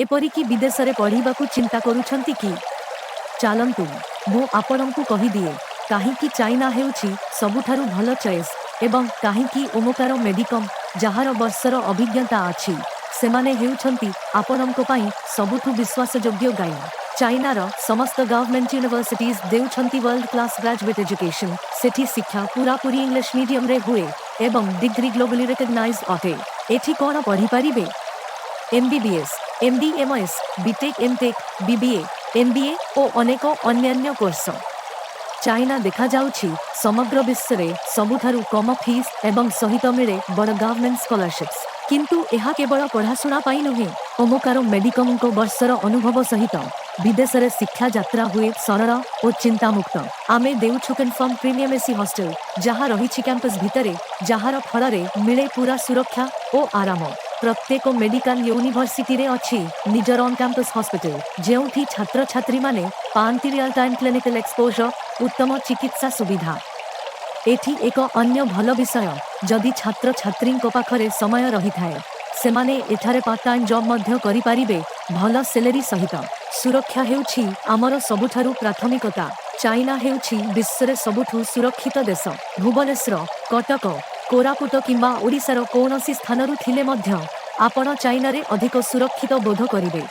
ଏପରିକି ବିଦେଶରେ ପଢ଼ିବାକୁ ଚିନ୍ତା କରୁଛନ୍ତି କି? ଚାଲନ୍ତୁ, ମୁଁ ଆପଣଙ୍କୁ କହିଦିଏ କାହିଁକି ଚାଇନା ହେଉଛି ସବୁଠାରୁ ଭଲ ଚଏସ୍ ଏବଂ କାହିଁକି ଓମକାର ମେଡିକମ୍, ଯାହାର ବର୍ଷର ଅଭିଜ୍ଞତା ଅଛି, ସେମାନେ ହେଉଛନ୍ତି ଆପଣଙ୍କ ପାଇଁ ସବୁଠୁ ବିଶ୍ୱାସଯୋଗ୍ୟ ଗାଇଡ୍। ଚାଇନାର ସମସ୍ତ ଗଭର୍ଣ୍ଣମେଣ୍ଟ ୟୁନିଭର୍ସିଟିଜ୍ ଦେଉଛନ୍ତି ୱାର୍ଲଡ କ୍ଲାସ୍ ଗ୍ରାଜୁଏଟ୍ ଏଜୁକେସନ୍। ସେଠି ଶିକ୍ଷା ପୁରାପୁରି ଇଂଲିଶ ମିଡିୟମରେ ହୁଏ ଏବଂ ଡିଗ୍ରୀ ଗ୍ଲୋବାଲି ରେକଗ୍ନାଇଜ୍ ଅଟେ। ଏଠି କ'ଣ ପଢ଼ିପାରିବେ? MBBS, MD, MS, BTech, MTech, BBA, MBA ଓ ଅନେକ ଅନ୍ୟାନ୍ୟ କୋର୍ସ। ଚାଇନା ଦେଖାଯାଉଛି ସମଗ୍ର ବିଶ୍ୱରେ ସବୁଠାରୁ କମ ଫିସ୍ ଏବଂ ସହିତ ମିଳେ ବଡ଼ ଗଭର୍ଣ୍ଣମେଣ୍ଟ ସ୍କଲାରସିପ୍ସ। କିନ୍ତୁ ଏହା କେବଳ ପଢ଼ାଶୁଣା ପାଇଁ ନୁହେଁ। ଓମକାର ମେଡିକମଙ୍କ ବର୍ଷର ଅନୁଭବ ସହିତ ବିଦେଶରେ ଶିକ୍ଷା ଯାତ୍ରା ହୁଏ ସରଳ ଓ ଚିନ୍ତାମୁକ୍ତ। ଆମେ ଦେଉଛୁ କନଫର୍ମ ପ୍ରିମିୟମ ଏସି ହଷ୍ଟେଲ, ଯାହା ରହିଛି କ୍ୟାମ୍ପସ ଭିତରେ, ଯାହାର ଫଳରେ ମିଳେ ପୁରା ସୁରକ୍ଷା ଓ ଆରାମ। ପ୍ରତ୍ୟେକ ମେଡିକାଲ ୟୁନିଭର୍ସିଟିରେ ଅଛି ନିଜର ଅନ୍ କ୍ୟାମ୍ପସ ହସ୍ପିଟାଲ, ଯେଉଁଠି ଛାତ୍ରଛାତ୍ରୀମାନେ ପାଆନ୍ତି ରିଅଲ ଟାଇମ୍ କ୍ଲିନିକାଲ ଏକ୍ସପୋଜର, ଉତ୍ତମ ଚିକିତ୍ସା ସୁବିଧା। ଏଠି ଏକ ଅନ୍ୟ ଭଲ ବିଷୟ, ଯଦି ଛାତ୍ରଛାତ୍ରୀଙ୍କ ପାଖରେ ସମୟ ରହିଥାଏ, ସେମାନେ ଏଠାରେ ପାର୍ଟ ଟାଇମ୍ ଜବ୍ ମଧ୍ୟ କରିପାରିବେ ଭଲ ସେଲେରୀ ସହିତ। ସୁରକ୍ଷା ହେଉଛି ଆମର ସବୁଠାରୁ ପ୍ରାଥମିକତା। ଚାଇନା ହେଉଛି ବିଶ୍ୱରେ ସବୁଠୁ ସୁରକ୍ଷିତ ଦେଶ। ଭୁବନେଶ୍ୱର, କଟକ, କୋରାପୁଟ କିମ୍ବା ଓଡ଼ିଶାର କୌଣସି ସ୍ଥାନରୁ ଥିଲେ ମଧ୍ୟ ଆପଣ ଚାଇନାରେ ଅଧିକ ସୁରକ୍ଷିତ ବୋଧ କରିବେ।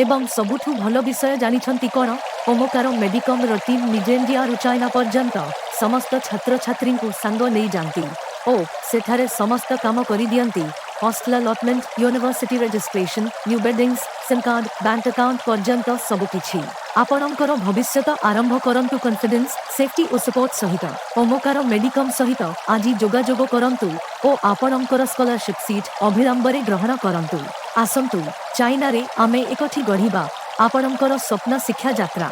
ଏବଂ ସବୁଠୁ ଭଲ ବିଷୟ ଜାଣିଛନ୍ତି କ'ଣ? ଓମକାର ମେଡିକମ୍ର ଟିମ୍ ନିଜେ ଇଣ୍ଡିଆରୁ ଚାଇନା ପର୍ଯ୍ୟନ୍ତ ସମସ୍ତ ଛାତ୍ରଛାତ୍ରୀଙ୍କୁ ସାଙ୍ଗ ନେଇଯାଆନ୍ତି ଓ ସେଠାରେ ସମସ୍ତ କାମ କରିଦିଅନ୍ତି। Hostel allotment, university registration, new beddings, SIM card, bank account ପର୍ଯ୍ୟନ୍ତ ସବୁକିଛି। ଆପଣଙ୍କର ଭବିଷ୍ୟତ ଆରମ୍ଭ କରନ୍ତୁ କନଫିଡେନ୍ସ, ସେଫ୍ଟି ଓ ସପୋର୍ଟ ସହିତ। ଓମକାର ମେଡିକମ୍ ସହିତ ଆଜି ଯୋଗାଯୋଗ କରନ୍ତୁ ଓ ଆପଣଙ୍କର ସ୍କଲାରସିପ୍ ସିଟ୍ ଅବିଳମ୍ବରେ ଗ୍ରହଣ କରନ୍ତୁ। ଆସନ୍ତୁ, ଚାଇନାରେ ଆମେ ଏକଠି ଗଢ଼ିବା ଆପଣଙ୍କର ସ୍ୱପ୍ନ ଶିକ୍ଷା ଯାତ୍ରା।